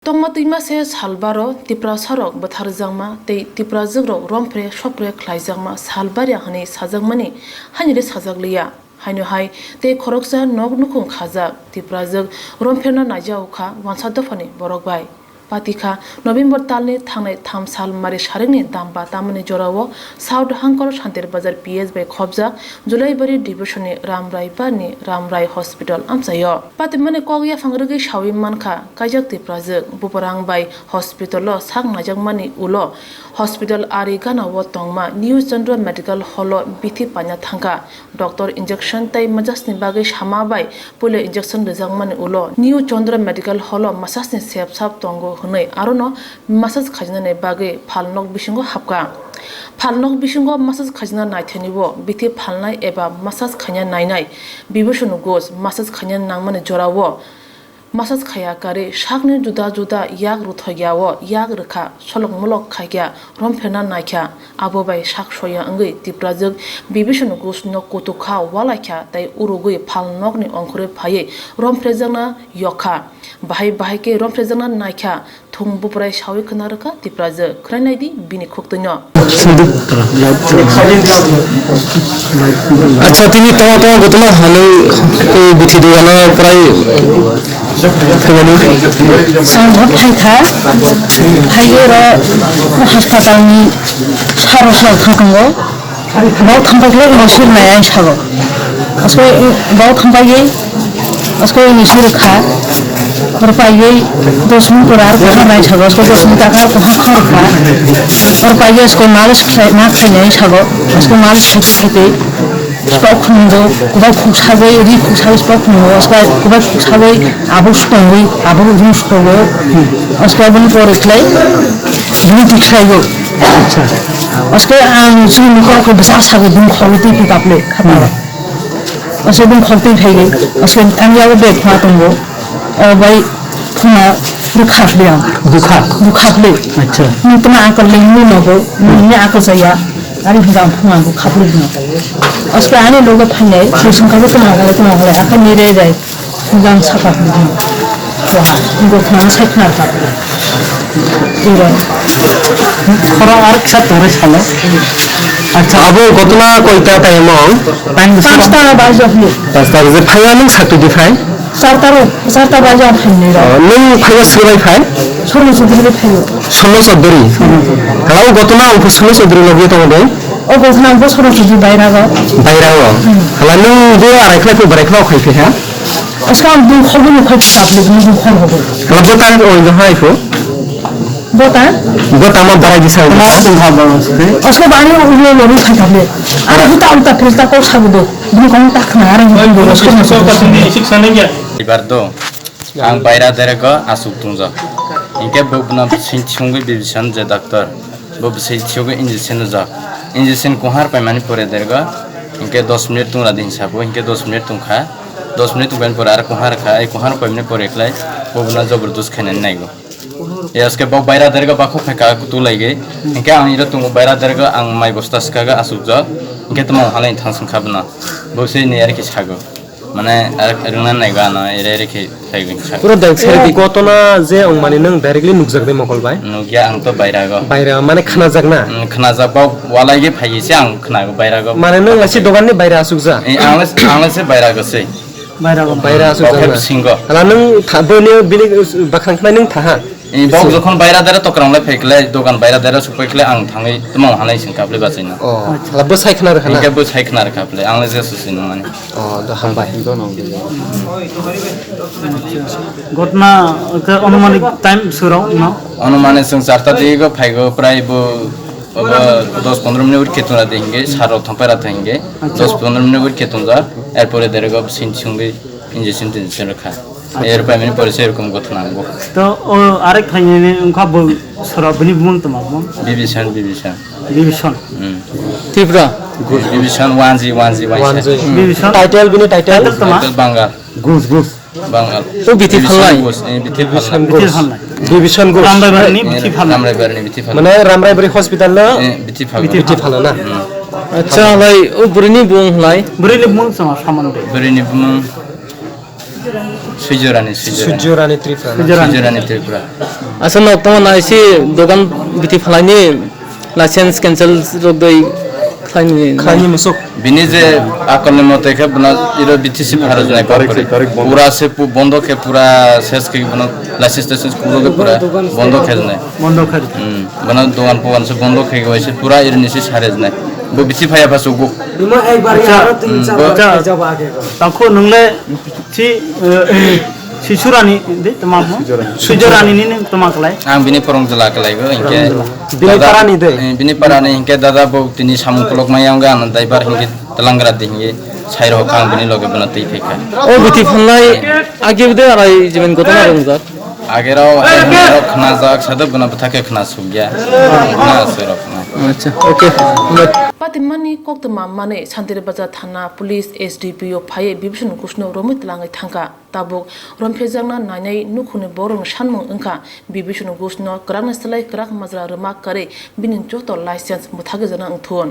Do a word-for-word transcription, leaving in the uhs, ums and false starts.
Tongma twima se salbaro Tiprasarok bwtharjakma tei Tiprajwkrok rompre sopre khlaijakma salbari hwnwi sajakmani hainwi sajakliya. Haino hai tei khoroksa nok nukhung khajak Tiprajwk rompherna naijao kha wansa dophani borok bai. Patikha November talni thangnai tham sal mari saringni damba tamani jorao South Hangkor Santir Bazar P S bai khobjak Julaibari Division ni Ramrai Barni Ramrai Hospital amchaio. Patimani kok yaphang rwgwi sawi mankha, kaijak Tiprajwk bubarang bai hospital o sak naijakmani ulo hospital ari gana o tongma New Chandra Medical Hall o bithi paina thangkha. Doctor injection tei massage ni bagwi sama bai puila injection rwjakmani ulo New Chandra Medical Hall o massage ni sep sap tongo hwnwi arono massage khainani bagwi phalnok bisingo hapkha. Phalnok bisingo massage khaina naithani o bithi phalnai eba massage khaina nainai Bibhishan Ghosh massage khaina nangmani jorao massage khaya karwi sakni juda juda yak rwthokya o yak rwkha, solok molok khaikya, rompherna naikha. Abo bai sak soya wngwi Tiprajwk Bibhishan Ghosh no kutukha, walaikha tei urugwi phalnokni ongkhorwi phaiwi rompherjakna yokha. Bahai bahai khe rompherjakna naikha. Thung buprai sawi khna rwkha Tiprajwk. Khwrai naidi bini khuktwino. Acha, tini tama tama gotoma halai, eh, bithi dugano prai phaibaidi. Chwng bo phaikha, phaiwi oro hospitalni saro saro thang tongo. Bo thangpaikhe bo sir nai ang sago. Asko bo thangpaigwi, asko ini sir kha. Oro paigwi dos minute pore aro kuham nai sago. Asko dos minute aro kuham khor kha. Oro paigwi asko malis khlai, ma khainai sago. Asko malis khai khai tei. Sipok khungo, kubai khuk sagwi, ri khuk sagwi sipok khungo, sipok kubai khuk sagwi, abo sukongwi, abo rung sukongo, oske aboni pore khlai, bini twi khlaigo. Oske ang chini nokol khe bwsa sagwi bini khogwi twi phi kaple, khapalo. Oske bini khogwi twi khlaigo, oske ang yago bag ma tongo. O bai phuna bwkha phli ang. Bwkha? Bwkha phli. Acha. Nung tuma akal le nung nogo, nung ni akal saya. Ari hwnkha ang phunga bwkha phli no. Oske ani logo phainai, sising kabo tuma kale, tuma kale, akal ni re re. Hwnkha ang saka phli no. Wah, nung tuma sai khna kha. Iro. Khoro ar kisa tore salo. Acha, abo gotona koita time o? Time. Panchta baje phli. Panchta baje phaiya nung sakti di phai? Charta ro, charta baje ang phainai ro. Oh, nung phaiya swbai phai? Sorno Chaudhary bai phaio. Sorno Chaudhary? Sorno Chaudhary. Hala o gotona ang Sorno Chaudhary logi tongo de? O gotona ang Sorno Chaudhary bairago. Bairago? Hmm. Hala nung bo arai khlai phai, barai khlai khai phai ha? Aska ang bung khogwi no khai phai public ni bung khor hobo. Hala bo ta o no hai pho? Bo ta? Bo ta ma barai di sa. Ma sung ha ba. Aska bani ulo lo ri khai public. Ara buta uta phil ta ko sabu do. Bini kong ta khna ara ni bung Sorno Chaudhary. Ibar do. Ang baira derego aswk tongjak. Hinkhe bo bono bising thiyungwi bibisano je doctor. Bo bising thiyungwi injection rwjak. Injection kuhar paimani pore derego. Hinkhe dos minute tongra di hinsa bo. Hinkhe dos minute tongkha. Dos minute tongpaimani pore aro kuhar kha. Ai kuhar paimani pore khlai bo bono jobor dos khainani naigo. Yaske bo baira derego bakhuk phaikha kutu laigwi. Hinkhe ang iro tongo baira derego ang mai bosta swkago aswkjak. Hinkhe tamo halai thang swngkha bono. Bo se ni arokhe sago. Mane, ar rwngna naigo ano, ere ere khe phaiwi sa. Pura direct side di. Gotona je wngmani nwng directly nukjak de mokol bai? Nukya, ang to bairago. Baira mane khnajakna? Mm, khnajak ba walai ge phaiwi se ang khnago bairago. Mane nwng laisi dogan ni baira asukja? Eh, ang le, ang le se bairago se. Bairago. Baira asukja. Bokhe na? Bisingo. Hala nwng tha, boni bini bakhang khnai nwng tha ha? Eh, bok jokhon baira dara tokrang lai phai khlai, dogan baira dara suk phai khlai, ang thangwi tamo hanai sing kaple bachaina. Oh, hala bwsai khna rwkha na? Hinkhe bwsai khna rwkha ple, ang le je susi nung mani. Oh, do hambai. Gotna khe anumanik time surok no? Anumanik chwng charta digo phaigo, prai bo, bo dos pondro minute wait khe tongla de hinge, saro thangpai ra thang hinge, dos pondro minute wait khe tongjak, erpore derego sin sungwi injection tinjection rwkha. Acha. Er paimani pore se erokom gotna nango. To o arek phainani wngkha bo sora bini bumung toma bumung? Bibishan, Bibishan. Bibishan. Hmm. Tripura. Bibishan one G, one G, one G. One G. Hmm. Bibishan. Title bini title? Title toma? Title Bangal. Gus, Gus. Bangal. O bithi Bibishan phalnai? Gus, eh, bithi phalnai. Bithi phalnai. Bibishan Gus. Ramraibari ni bithi phalnai. Ramraibari ni bithi phalnai. Mane Ramraibari hospital no? Eh, bithi phalnai. Bithi phalnai na? Hmm. Acha, lai, o bwrwini bumung lai? Bwrwini bumung sama samano de. Bwrwini bumung. Swijorani, Swijorani. Swijorani Tripura. Swijorani Tripura. Asa nok tamo na isi dogan biti phalai ni license cancel rok doi khlai ni. Khlai ni musuk. Bini je akol ni mote khe bwna iro B T C pharajnai kok kwrwi. Pura se pu-, bondo khe pura ses khe bwna license taisens kuro khe pura bondo khe jwnai. Bondo khe. Hmm. Bwna dogan pogan se bondo khe khe se pura iro ni se sarajnai. Bo bisi phaya pha sugo. Bima ek bar yaro tin char bar khe jabo age ko. Tangkho nwngle si, eh, Sisurani de tama mo? Swijorani. Swijorani ni nung tama klai? Ang bini porong jela klai go, hinkhe Porong jela. Bini dada, parani de? Eh, bini parani hinkhe dada bo tini samung kolok ma yang ga, ano daibar hinkhe telangra de hinkhe sai rok ang bini loge bana tei phaikha. O biti phalnai age de arai jiben gotona rong jak? Age rok, age rok khna jak, sade bana bwtha khe khna suk ya. Khna sui rok khna. Acha, okay. Patimani koktwma manwi Santir Bazar thana police S D P O phaiwi Bibishan Ghoshno romwi twlangwi thangkha. Tabuk romphaijakna nainai nukhungni borokni sanmung wngkha Bibishan Ghoshno kwrakni slai kwrak majra rwma karwi bini joto license mwthagwi jana wngthun.